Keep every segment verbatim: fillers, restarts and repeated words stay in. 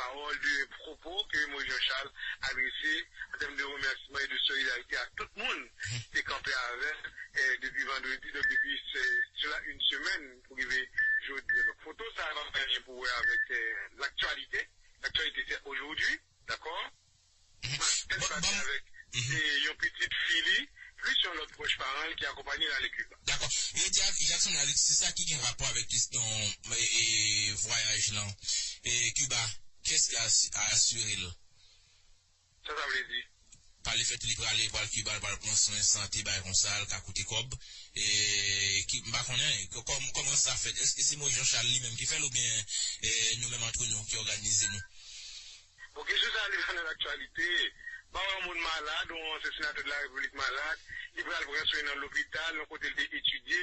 pawòl, de pwopo ke Moïse Jean Charles adrese an tèm de remèsiman e de solidarite a tout moun ki te kanpe avè l, eh, depi vandredi, donk depi se, sila yon semèn pou rive jodi. Donk, foto sa a pa gen anyen pou wè avèk, eh, laktyalite. Laktyalite, se aujourd'hui, dakò? Maten pase avèk, eh, yon pitit fi li, plis yon lòt pwòch paran l ki akonpanye l ale Kiba. Dakò. E Jack-, Jackson Alexis, sa ki gen rapò avèk kesyon, e, e, vwayaj lan, e, Kiba, kiyès ki a, a asire l? Sa sa vle di? Pa lefèt li prale, pral Kiba, l pral pran swen sante, bagay konsa, l ka koute kòb. E, ki, m pa konnen, kò-, kòm-, kòman sa fèt? Èske se Moïse Jean Charles li menm ki fè l oubyen, e, nou menm antre nou ki òganize nou? Bon, kesyon sa a, li pa nan laktyalite. Pa wè yon moun malad, yon ansyen senatè de la repiblik malad, li pral pran swen nan lopital, nan kote l te etidye.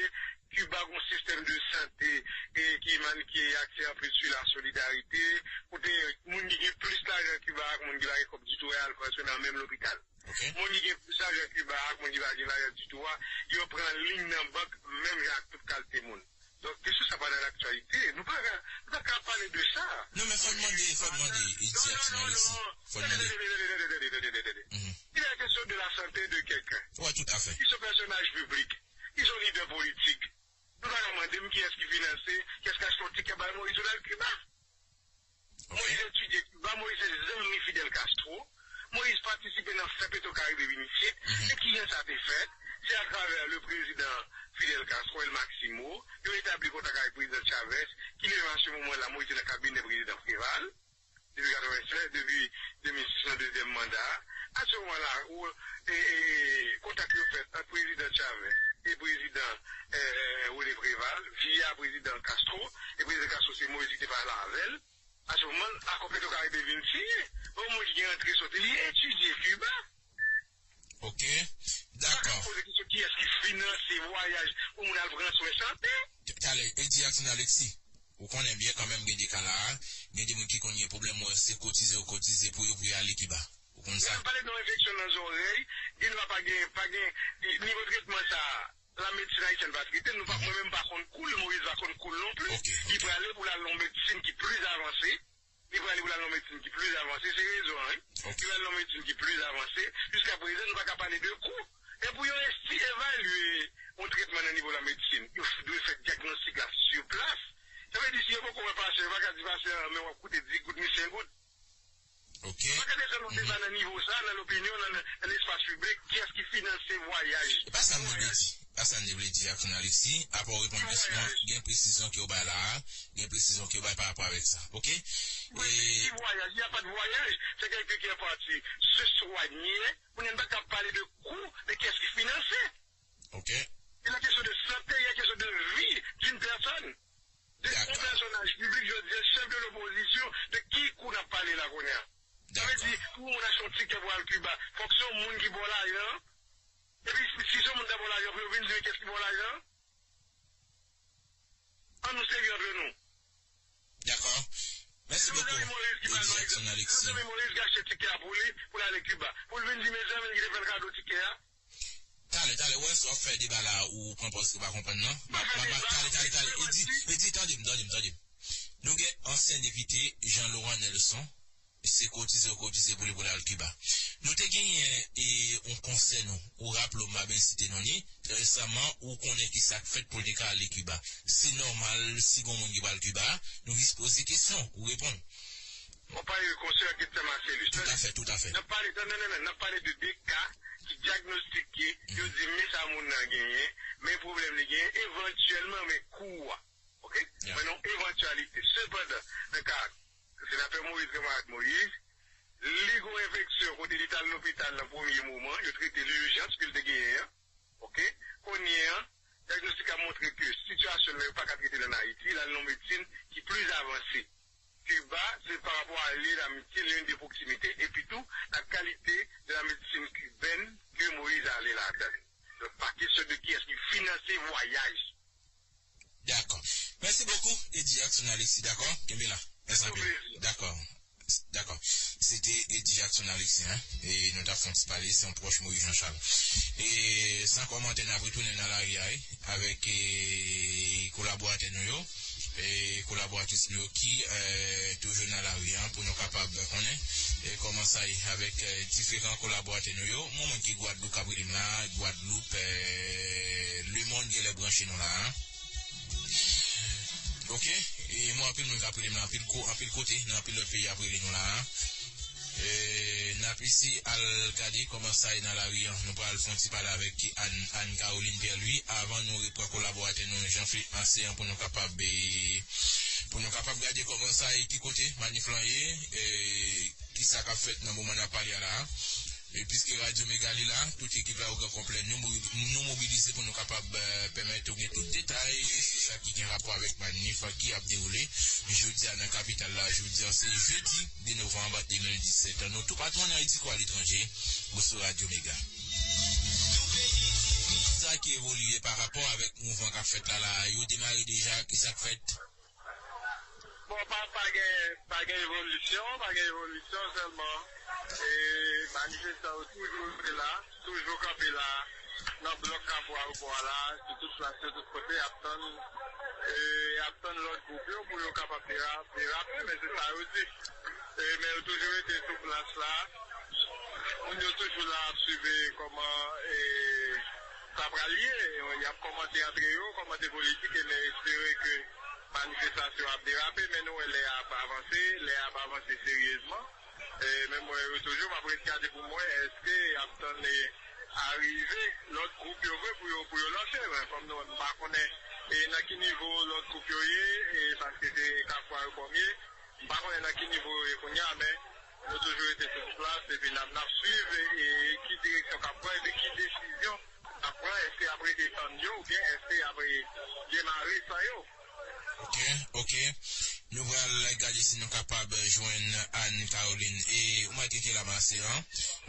Kiba gon sistèm de sante, e, ki man-, ki akse anplis sou la solidarite, kote moun ki gen plis lajan Kiba ak moun ki pa gen kòb ditou a al pran swen nan menm lopital. Ok. Moun ki gen plis lajan Kiba ak moun ki pa gen lajan ditou a, yo pran liy nan bank menm jan ak tout kalite moun. Donk, kesyon sa pa nan laktyalite. Nou pa ka, nou pa ka pale de sa. Non, men fò n mande, fò n mande, e, Jackson Alexis. Fò n mande. Tande, tande, tande, tande, tande, tande, tande. Mhm. Il est question de la santé de quelqu'un. Ouais, tout à fait. Ils sont personnages publics. Ils sont leaders politiques. Nou pa ka mande m kiyès ki finanse, kiyès ki achte yon tikè bay Moïse Ronald Cuba. Ok. Moïse etidye Kiba, Moïse se zanmi Fidel Castro. Moïse patisipe nan fè Petro Caribe vin isit. Mhm. E kijan sa te fèt? Se atravè le président Fidel Castro, El Máximo, yo etabli kontak avèk prezidan Chavez, ki leve a se moman la, Moïse te nan kabinè prezidan Préval, depi katrevensèt, depi de mil sis nan dezyèm manda. A se moman la, ou, e, e, e, kontak yo fèt ant prezidan Chavez e prezidan, e, e, René Préval, via prezidan Castro, e prezidan Castro se Moïse ki te pale avè l. A se moman, akò Petro Caribe vin siyen. Bon, moun ki gen antre soti, li etidye Kiba. Ok. Dakò. Poze kesyon kiyès ki finanse vwayaj pou moun al pran swen sante. Talè, Eddy Jackson Alexis, ou konnen byen kanmenm gen de ka la a, gen de moun ki konn gen pwoblèm, wè se kotize yo kotize pou yo, pou yo ale Kiba. Ou konn sa? N ap pale de yon enfeksyon nan zòrèy, gen dwa pa gen, pa gen nivo tretman sa a. Lamedsin ayisyèn pa trete l, nou pa, mwen menm pa konn kou l, Moïse pa konn kou l non plis. Ok, ok. Li prale pou l al nan yon medsin ki plis avanse. Li prale pou l al nan yon medsin ki plis avanse, se rezon an, wi. Ok. Li prale nan yon medsin ki plis avanse. Jiska prezan, nou pa ka pale de kou. E pou yo esti-, evalye yon tretman nan nivo lamedsin, yo f-, dwe fè dyagnostik la sur place. Sa vle di, si yo poko wè pasyan, yo pa ka di pasyan an, men w ap koute dis goud, mil senk goud. Ok. Pa ka desann yon deba nan nivo sa, nan lopinyon, nan, nan, nan espas piblik, kiyès ki finanse vwayaj? E pa sa m te vle di. Pa sa m te vle di, Jackson Alexis, apa w reponn kesyon an, gen presizyon ke w bay la a, gen presizyon ke w bay pa rapò avèk sa. Ok? Mwen, e, ki vwayaj? Il n'y a pas de voyage. C'est quelqu'un qui est parti se soigner. Kounye a, n pa ka pale de kou, de kiyès ki finanse. Ok. Il est question de santé, il est question de vie d'une personne. De yon pèsonaj piblik, jodi a, chèf de lopozisyon, de ki kou n ap pale la kounye a? Sa vle di, pou yon moun achte yon tikè pou al Kiba, fòk se yon moun ki ba w lajan an. Epi, si se yon moun ta ba w lajan, pou yo vin di, men kiyès ki ba w lajan an? An nou serye antre nou. Dakò. Mèsi bokou, Eddy Jackson Alexis. Moïse ki achte tikè a pou li, pou l ale Kiba. Pou l vin di, mezanmi, ki te fè l kado tikè a. Talè, talè, wè, si w ap fè deba la, ou pran pòz ki pa konprann, non? M ap, m ap, talè, talè, talè, Eddy, Eddy, tande m, tande m, tande m. Nou gen ansyen depite, Jean Laurent Nelson, se kotize, kotize pou li, pou l al Kiba. Nou te genyen, e, yon konsè nou, ou raple w, m pa byen site non li, trè resaman, ou konnen ki sa k fèt pou l te ka ale Kiba. Se nòmal, si gon moun ki pral Kiba, nou jis poze kesyon, ou reponn. Bon, pale de konsè ak Docteur Marcellus. Tout à fait, tout à fait. N ap pale, non, non, non, non, n ap pale de de ka ki dyagnostike, yo di, men sa moun nan genyen, men pwoblèm li genyen, evantyèlman, men kou a. Ok? Yeah. Men nan evantyalite. Sepandan, nan ka senatè Moïse, kanmarad Moïse, li gon enfeksyon kote li t al lopital nan premye moman, yo trete l ijans ke l te genyen an. Ok? Kounye a, dyagnostik la montre ke sitiyasyon l la, yo pa ka trete l ann Ayiti, l al nan medsin ki plis avanse. Kiba, se pa rapò a lye lamitye, lyen de pwoksimite, epi tou, la kalite de la medsin kibèn ke Moïse ale ladan l. Donk, pa kesyon de kiyès ki finanse vwayaj. Dakò. Mèsi bokou, Eddy Jackson Alexis, dakò? Kenbe la. Mèsi anpil. Dakò. Dakò. Se te Eddy Jackson Alexis, hein? E nou t ap fè yon ti pale, se yon pwòch Moïse Jean Charles. E san kòmantè, n ap retounen nan lari a, wi, avèk, e, kolaboratè nou yo, e kolaboratris nou yo ki, e, toujou nan lari a, pou nou kapab konnen e kòman sa ye avèk eh, diferan kolaboratè nou yo. Mwen menm ki Gwadloup k ap rele m la, Gwadloup, eh, lemonn genlè branche nou la. Ok, e mwen anpil moun k ap rele m la, anpil, ko, anpil kote, nan anpil lòt peyi ap rele nou la. E n ap eseye al gade kòman sa ye nan lari an. Nou pral fè yon ti pale avèk Anne, Anne Caroline Pierre Louis avan nou repran kolaboratè nou Jean Philippe Marcean pou nou kapab eh, pou nou kapab gade kòman sa ye, ki kote manif lan ye, eh, ki sa k ap fèt nan moman n ap pale a la. E piske Radyo Mega li la, tout ekip la o gran konplè, nou, nou mobilize pou nou kapab eh, pèmèt ou gen tout detay sou sa ki gen rapò avèk manif ki ap dewoule jodi a nan kapital la. Jodi a se jedi de novanm de mil disèt. Nou toupatou ann Ayiti kou aletranje, ou sou Radyo Mega. Sa ki evolye pa rapò avèk mouvman k ap fèt la la, yo demare deja, ki sa k fèt? Bon, pa, pa gen, pa gen evolisyon, pa gen evolisyon sèlman. E manifestan yo toujou rete la, toujou kanpe la, nan blòk Kafou Ayewopò a la, sou tout plas yo, tout kote, y ap tann, e, y ap tann lòt gwoup yo pou yo kapab dera-, derape, men se sa yo di. E, men yo toujou rete sou plas la. Moun yo toujou la ap swive kòman, e, sa pral ye. Y ap kòmante antre yo, kòmante politik, e men espere ke manifestasyon ap derape, men nou wè lè a ap avanse, lè a ap avanse seryezman. E, men mwen yo toujou, m ap ret gade pou m wè èske y ap tann e, arive lòt gwoup yo vre pou yo, pou yo lanse. Men kòm nou, m pa konnen e, nan ki nivo lòt gwoup yo ye, e, paske se Kafou Ayewopò m ye. M pa konnen nan ki nivo yo ye kounye a, men nou toujou rete sou plas, epi n ap, n ap swiv e, e ki direksyon k ap pran, epi ki desizyon k ap pran, èske y ap rete tann yo, oubyen èske y ap e, demare san yo. Ok, ok. Nou pral gade si nou kapab jwenn Anne Caroline. E ou mèt rete la, Marcean.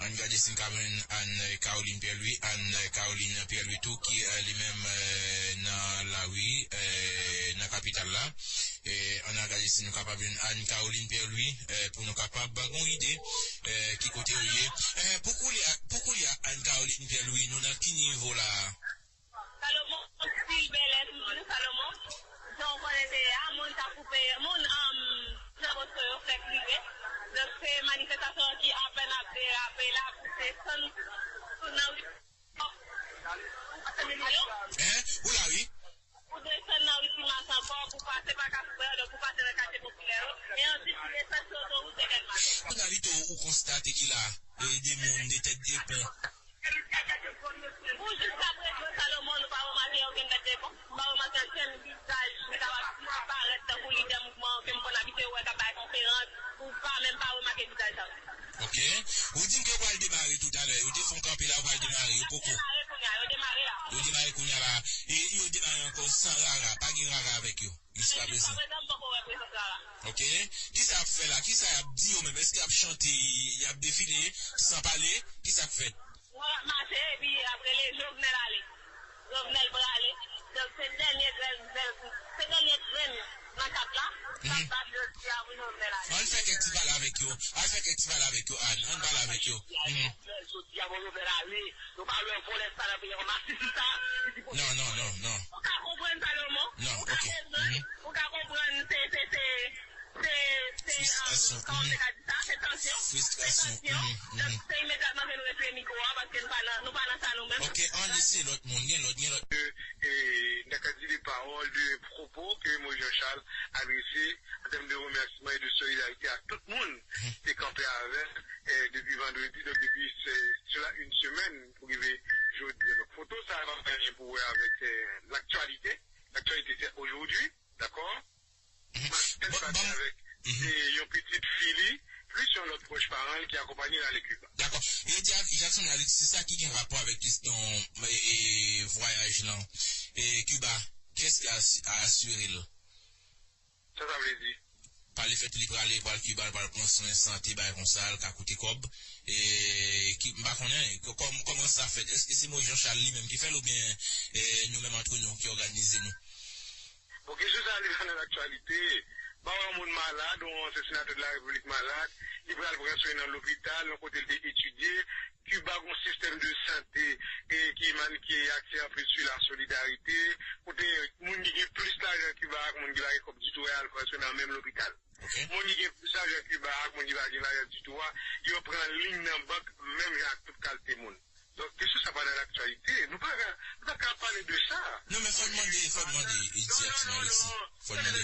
Ann gade si n ka jwenn Anne Caroline Pierre Louis, Anne Caroline Pierre Louis tou, ki eh, li menm eh, nan lari, eh, nan kapital la. E ann al gade si nou kapab jwenn Anne Caroline Pierre Louis, eh, pou nou kapab gen yon ide eh, ki kote yo ye. Eh, pou koulye a, pou koulye a, Anne Caroline Pierre Louis, nou nan ki nivo la a? Salomon, stil bèlè, toujou Salomon. Jan w konnen se ye a, moun ka koupe, moun, um, Jean Bosco yo fèk rive. Donk, se manifestasyon an ki apèn ap derape la, pou desann sou nan ri. Alo? Hein? Ou la, wi. Pou desann nan ri Timas ankò, pou pase pa Kafou Bèlè, donk pou pase nan katye popilè yo. E answit, pou desann sou otowout de Dèlma. Kounye a, li tou, ou konstate ki la, e, de moun, de tèt de pon. Pou jiskaprezan, Salomon, nou pa remake okenn tèt de pon. Nou pa remake okenn vizaj ki kapab disparèt tankou lidè mouvman an ke m konn abitye wè k ap bay konferans, ou pa menm pa remake vizaj sa yo. Ok. Ou di m ke yo pral demare toutalè. Yo te fè yon kanpe la, yo pral demare. Yo poko. Yo demare kounye a, yo demare la. Yo demare kounye a la. E yo demare ankò san rara. Pa gen rara avèk yo. Jiskaprezan. Jiskaprezan, m poko wè prezans rara. Ok. Kisa y ap fè la? Kisa y ap di yo menm? Èske y ap chante, y ap defile, san pale? Kisa k fèt? Wè, mache, epi y ap rele Jovenel ale. Jovenel prale. Donk, se dènye grenn, se dènye grenn nan kat la k ap bat jodi a pou Jovenel ale. Ann fè kèk ti pale avèk yo. Ann fè kèk ti pale avèk yo, Anne. Ann pale avèk yo. Mhm. Jovenel, jodi a, bon, Jovenel ale. Nou pa wè vòlè sa nan peyi an, masis sa. Non, non, non, non. Ou ka konprann sa, Lomo? Non, ok. Mhm. Ou ka konprann, se, se, se, se, se, um, kòman se ka di sa? Se tansyon. Fristrasyon. Se tansyon. Donk, se imedyatman ke nou retire mikwo a, paske nou pa nan, nou pa nan sa nou menm. Ok, ann eseye lòt moun. Gen lòt, gen lòt. E, nan kad de pawòl, de pwopo ke Moïse Jean Charles adrese an tèm de remèsiman e de solidarite a tout moun ki te kanpe avè l, e, depi vandredi, donk depi se, sila une semaine pou rive jodi a. Donk, foto sa a pa gen anyen pou wè avèk, e, laktyalite. Laktyalite, se aujourd'hui, dakò? Maskè l pati avèk se yon pitit fi li, plis yon lòt pwòch paran l ki akonpanye l ale Kiba. Dakò. Yo di akizasyonè Alexis sa ki gen rapò avèk kesyon e, e, vwayaj lan e, Kiba, kiyès ki a, a asire l? Sa sa vle di? Pa lefèt li prale, pral Kiba, l pral pran swen sante, bagay konsa, l ka koute kòb. E, ki, m pa konnen, kòm, kòman sa fèt? Èske se Moïse Jean Charles li menm ki fè l oubyen e, nou menm antre nou ki òganize nou? Bon, kesyon sa a li nan aktyalite. Ba yon moun malad, yon ansyen senatè de la repiblik malad, li pral pran swen nan lopital, nan kote l te etidye. Kiba gon sistèm de sante e ki man ki akse anpil sou la solidarite, kote moun ki gen plis lajan Kiba ak moun ki pa gen kòb ditou a al pran swen nan menm lopital. Moun ki gen plis lajan Kiba ak moun ki pa gen lajan ditou a, yo pran liy nan bank menm jan ak tout kalte moun. Donk kesyon sa pa nan laktyalite. Nou pa ka, nou pa ka pale de sa. Non, men fò n mande, fò n mande Edi Jackson Alexis. Fò n mande.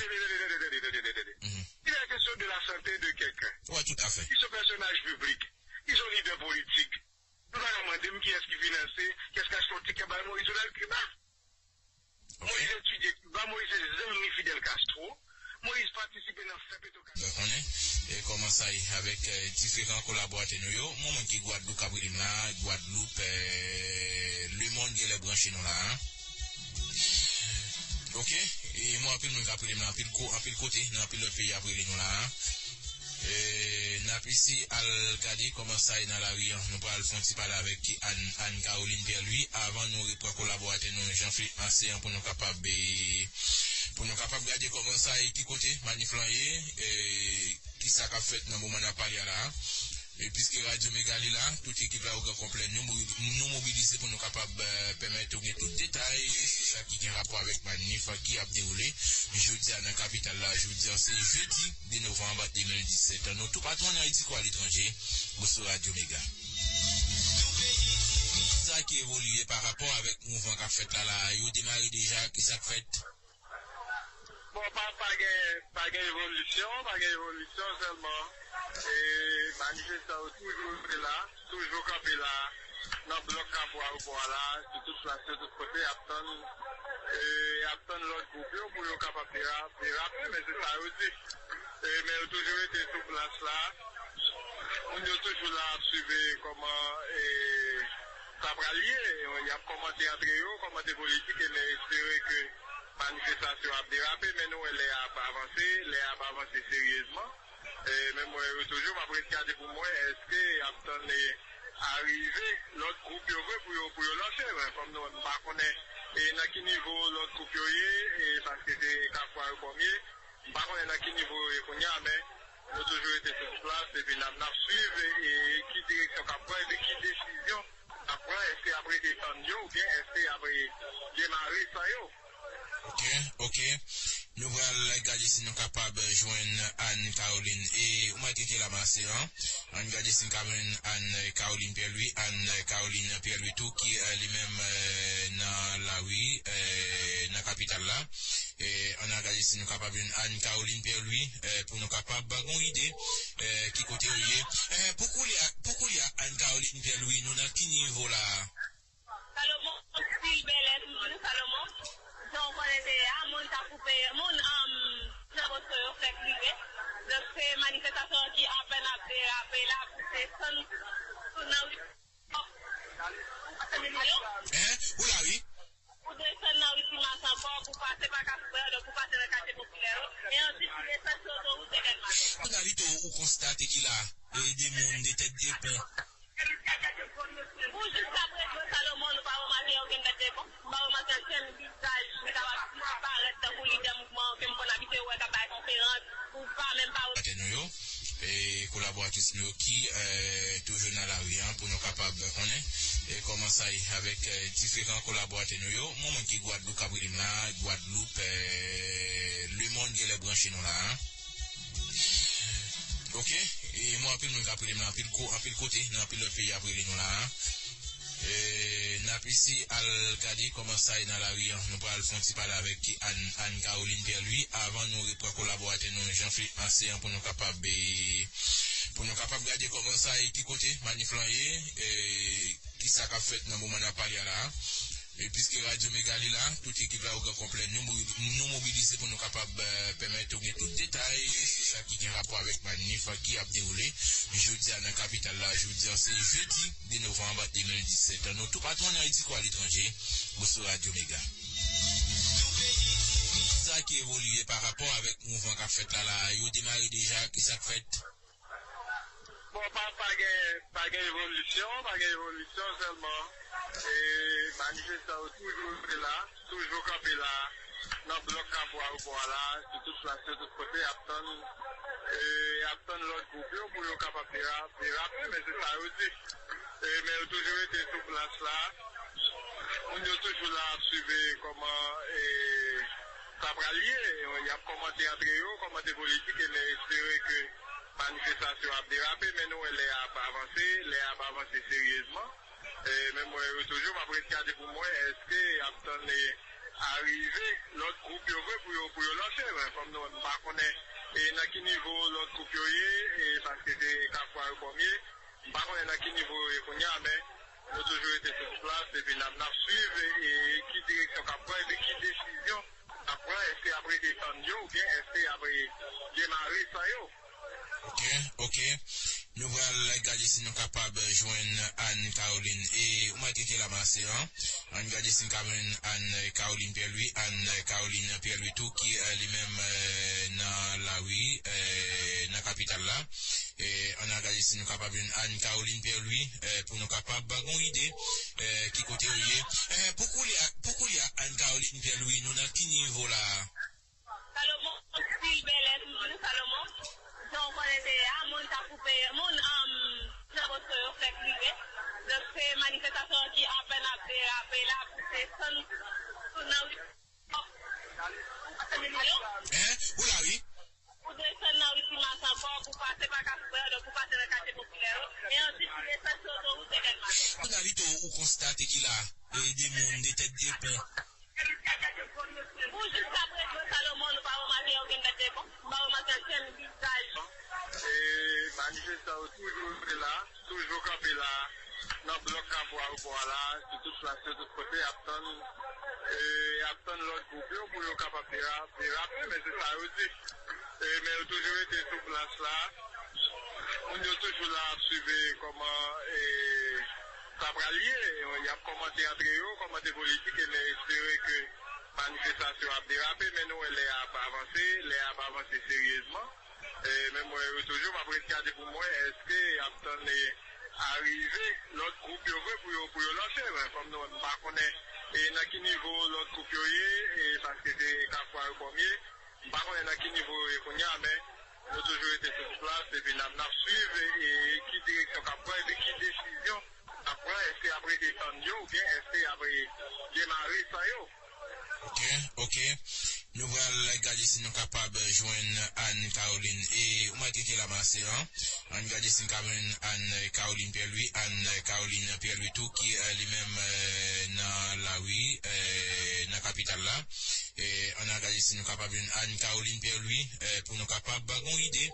Il est question de la santé de quelqu'un. Wi, tout à fait. Ils sont personnages publics. Ils sont leaders politiques. Nou pa ka mande m kiyès ki finanse, kiyès ki achte yon tikè bay Moïse Ronald Cuba. Moïse etidye Cuba, Moïse se zanmi Fidel Castro. Moïse patisipe nan fè Petro Caribe. Donk, konnen e kòman sa ye avèk eh, diferan kolaboratè nou yo. Yon moun ki Gwadloup k ap rele m la, Gwadloup, eh, lemonn genlè branche nou la. Hein? Ok, e mwen anpil moun k ap rele m la, anpil, ko, anpil kote, nan anpil lòt peyi ap rele nou la. E n ap eseye al gade kòman sa ye nan lari an. Nou pral fè yon ti pale avèk Anne, Anne Caroline Pierre Louis avan nou repran kolaboratè nou Jean Philippe Massé an pou nou kapab e, pou nou kapab gade kòman sa ye, ki kote manif lan ye, e kisa k ap fèt nan moman n ap pale a la. E piske Radyo Mega li la, tout ekip la o gran konplè, nou, nou mobilize pou nou kapab eh, pèmèt ou gen tout detay sou sa ki gen rapò avèk manif ki ap dewoule jodi a nan kapital la. Jodi a se jedi de novanm de mil disèt. Nou toupatou ann Ayiti kou aletranje, ou sou Radyo Mega. Sa ki evolye pa rapò avèk mouvman k ap fèt la la, yo demare deja, kisa k fèt? Bon, pa, pa gen, pa gen evolisyon, pa gen evolisyon sèlman. E manifestan yo toujou rete la, toujou kanpe la, nan blòk Kafou Ayewopò a la, sou tout plas yo, tout kote, y ap tann, e, y ap tann lòt gwoup yo pou yo kapab dera-, derape, men se sa yo di. E, men yo toujou rete sou plas la. Moun yo toujou la ap swive kòman, e, sa pral ye. Y ap kòmante antre yo, kòmante politik, e men espere ke manifestasyon ap derape, men nou wè lè a ap avanse, lè a ap avanse seryezman. E, men mwen yo toujou, m ap ret gade pou m wè èske y ap tann e, arive lòt gwoup yo vre pou yo, pou yo lanse. Men kòm nou, m pa konnen e, nan ki nivo lòt gwoup yo ye, e, paske se Kafou Ayewopò m ye, m pa konnen nan ki nivo yo ye kounye a, men nou toujou rete sou plas, epi n ap, n ap swiv e, e ki direksyon k ap pran, epi ki desizyon ap pran, èske y ap rete tann yo oubyen èske y ap demare san yo? Ok, ok. Nou pral gade si nou kapab jwenn Anne Caroline. E ou mèt rete la, Maseran. Ann gade si n ka jwenn Anne Caroline Pierre-Louis, Anne Caroline Pierre-Louis tou ki eh, li menm eh, nan lari eh, nan kapital la. E ann al gade si nou kapab jwenn Anne Caroline Pierre-Louis eh, pou nou kapab ba gon ide eh, ki kote yo ye. Eh, pou koulye a, pou koulye a Anne Caroline Pierre-Louis, nou nan ki nivo la? Salomon, anpil bèlè toujou, Salomon. Jan w konnen se a, moun t ap koupe, moun, um, Jean Bosco yo fèk rive. Donk, se manifestasyon an ki apèn ap derape la, pou se sann, pou nan Alo? Hein? Ou la, wi. Pou desann nan Riti Mas ankò, pou pase pa Kafou Bwè, donk pou pase nan katye popilè yo. E answit, pou desann sou otowout Dekenn Maten. Kounye a, Lito, ou konstate ki la, e, de moun, de tèt de pon. Pou jiskaprezan, Salomon, nou pa remake okenn tèt de pon. Nou pa remake okenn vizaj ki kapab parèt tankou lidè mouvman an ke m konn abitye wè k ap bay konferans. Ou pa menm pa. Atè nou yo, e kolaboratris nou yo ki eh, toujou nan lari an pou nou kapab konnen e kòman sa ye avèk eh, diferan kolaboratè nou yo. Yon moun ki Gwadloup k ap rele m la, Gwadloup, eh, lemonn genlè branche nou la. Ok, e mwen anpil moun k ap rele m la, anpil, ko, anpil kote, nan anpil lòt peyi ap rele nou la. E n ap eseye al gade kòman sa ye nan lari an. Nou pral fè yon ti pale avèk Anne, Anne Caroline Pierre-Louis avan nou repran kolaboratè nou Jean Philippe Massé an pou nou kapab e, pou nou kapab gade kòman sa ye, ki kote manif lan ye, e ki sa k ap fèt nan moman n ap pale a la. E piske Radyo Mega li la, tout ekip la o gran konplè, nou, nou mobilize pou nou kapab eh, pèmèt ou gen tout detay sou sa ki gen rapò avèk manif ki ap dewoule jodi a nan kapital la. Jodi a se jedi de novanm de mil disèt. Nou toupatou ann Ayiti kou aletranje, ou sou Radyo Mega. Sa ki evolye pa rapò avèk mouvman k ap fèt la la, yo demare deja, ki sa k fèt? Bon, pa, pa gen, pa gen evolisyon, pa gen evolisyon sèlman. E manifestan yo toujou rete la, toujou kanpe la. Nan blòk Kafou Ayewopò a la, sou tout plas yo, tout kote, y ap tann, e, y ap tann lòt gwoup yo pou yo kapab dera-, derape, men se sa yo di. E, men yo toujou rete sou plas la. Moun yo toujou la ap swive kòman, e, sa pral ye. Y ap kòmante antre yo, kòmante politik, e men espere ke manifestasyon ap derape, men nou wè lè a ap avanse, lè a ap avanse seryezman. E, men mwen, yo toujou, m ap ret gade pou mwen, èske y ap tann, e, arive lòt gwoup yo vre pou yo, pou yo lanse, men kòm nou, m pa konnen, e, nan ki nivo lòt gwoup yo ye, e, paske se Kafou Ayewopò m ye, m pa konnen nan ki nivo yo ye kounye a, men nou toujou rete sou plas, epi n ap, n ap swiv, e, e, ki direksyon k ap pran, epi ki desizyon k ap pran, èske y ap rete tann yo, oubyen èske y ap, e, demare san yo. Ok, ok. Nou pral gade si nou kapab jwenn Anne Caroline. E ou mèt rete la, Marcel, an? Ann gade si n ka jwenn Anne Caroline Pierre-Louis. Anne Caroline Pierre-Louis tou ki, eh, li menm, eh, nan lari, eh, nan kapital la. E ann al gade si nou kapab jwenn Anne Caroline Pierre-Louis, eh, pou nou kapab gen yon ide, eh, ki kote yo ye. Eh, pou koulye a, pou koulye a, Anne Caroline Pierre-Louis, nou nan ki nivo la? Salomon, anpil bèlè toujou, Salomon. Jan w konnen se a, moun t ap koupe, moun, um, Jean Bosco yo fèk rive. Donk, se manifestasyon an ki apèn ap derape la pou desann sou nan. Alo? Hein? Ou la, wi. Pou desann nan Rue Timas ankò, pou pase pa Kafou Vè, donk pou pase nan katye popilè yo. E answit, pou desann sou otowout Dèlma. Kounye a, Lito, ou konstate ki la, e, de moun, de tèt de pon. Pou jiskaprezan, Salomon, nou pa remake okenn tèt de pon, nou pa remake okenn vizaj. E manifestan yo toujou rete la, toujou kanpe la, nan blòk Kafou Ayewopò a la, sou tout plas yo, tout kote, y ap tann, e, y ap tann lòt gwoup yo pou yo kapab dera-, derape, men se sa yo di. E, men yo toujou rete sou plas la. Moun yo toujou la ap swive kòman, e, sa pral ye. Y ap kòmante antre yo, kòmante politik, e men espere ke manifestasyon ap derape, men nou wè lè a ap avanse, lè a ap avanse seryezman. E, men mwen, yo toujou, m ap ret gade pou m wè èske y ap tann, e, arive lòt gwoup yo vre pou yo, pou yo lanse, men kòm nou, m pa konnen, e, nan ki nivo lòt gwoup yo ye, e, paske se Kafou Ayewopò m ye, m pa konnen nan ki nivo yo ye kounye a, men nou toujou rete sou plas, epi n ap, n ap swiv, e, e, ki direksyon k ap pran, epi ki desizyon k ap pran, èske y ap rete tann yo, oubyen èske y ap, e, demare san yo. Ok, ok. Nou pral gade si nou kapab jwenn Anne Caroline. E ou mèt rete la, Marcel, an? Ann gade si n ka jwenn Anne Caroline Pierre-Louis. Anne Caroline Pierre-Louis tou ki, eh, li menm, eh, nan lari, eh, nan kapital la. E ann al gade si nou kapab jwenn Anne Caroline Pierre-Louis, eh, pou nou kapab gen yon ide,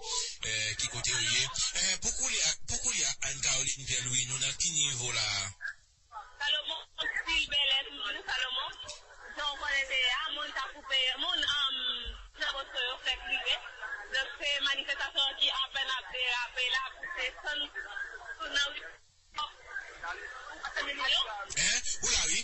eh, ki kote yo ye. Eh, pou koulye a, pou koulye a, Anne Caroline Pierre-Louis, nou nan ki nivo la? Salomon, anpil bèlè toujou, Salomon. Jan w konnen se a, moun t ap koupe, moun, um, Jean Bosco yo fèk rive. Donk, se manifestasyon an ki apèn ap derape la pou desann sou nan ri. Alo? Hein? Ou la, wi.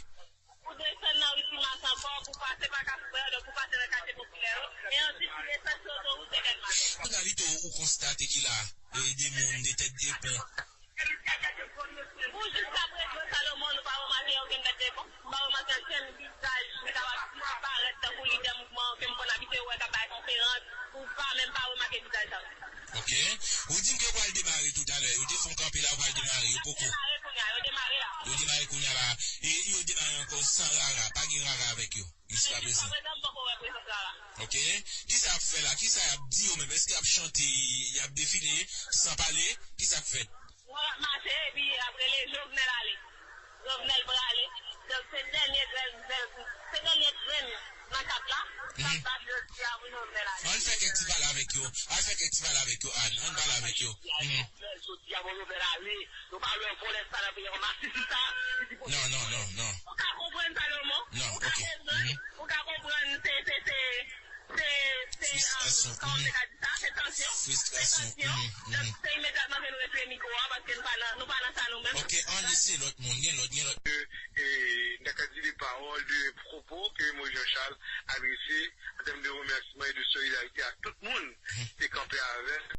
Pou desann nan Rue Timas ankò, pou pase pa Kafou Vè, donk pou pase nan katye popilè yo. E answit, pou desann sou otowout Dèlma. Kounye a, Lito, ou konstate ki la, e, de moun, de tèt de pon. Pou jiskaprezan, Salomon, nou pa remake okenn tèt de pon. Nou pa remake okenn vizaj ki kapab parèt tankou lidè mouvman ke m konn abitye wè k ap bay konferans. Ou pa menm pa remake vizaj sa yo. Ok. Ou di m ke yo pral demare toutalè. Yo te fè yon kanpe la, yo pral demare. Yo poko. Yo demare kounye a, yo demare la. Yo demare kounye a la. E yo demare ankò san rara. Pa gen rara avèk yo. Jiskaprezan. Jiskaprezan, m poko wè prezans rara. Ok. Kisa y ap fè la? Kisa y ap di yo menm? Èske y ap chante? Y ap defile? San pale? Kisa k fèt? Yo ap mache, epi y ap rele Jovenel ale. Jovenel prale. Donk, se dènye grenn, se dènye grenn nan kat la. Sa bat jodi a pou Jovenel ale. Ann fè kèk ti pale avèk yo. Ann fè kèk ti pale avèk yo, Anne. Ann pale avèk yo. Mhm. Jovenel soti a, bon, Jovenel ale. Nou pa lwen vòlè sa nan peyi a, masis sa. Non, non, non, non. Ou ka konprann, Salomon? Non, ok. Ou ka konprann, ou ka konprann, se, se, se, se, um, kòman se ka di sa? Se tansyon. Fristrasyon. Se tansyon. Donk, se imedyatman ke nou retire mikwo a, paske nou pa nan, nou pa nan sa nou menm. Ok, ann eseye lòt moun. Gen lòt, gen lòt. E, e, n ta ka di de pawòl, de pwopo ke Moïse Jean Charles adrese an tèm de remèsiman e de solidarite a tout moun ki te kanpe avè l.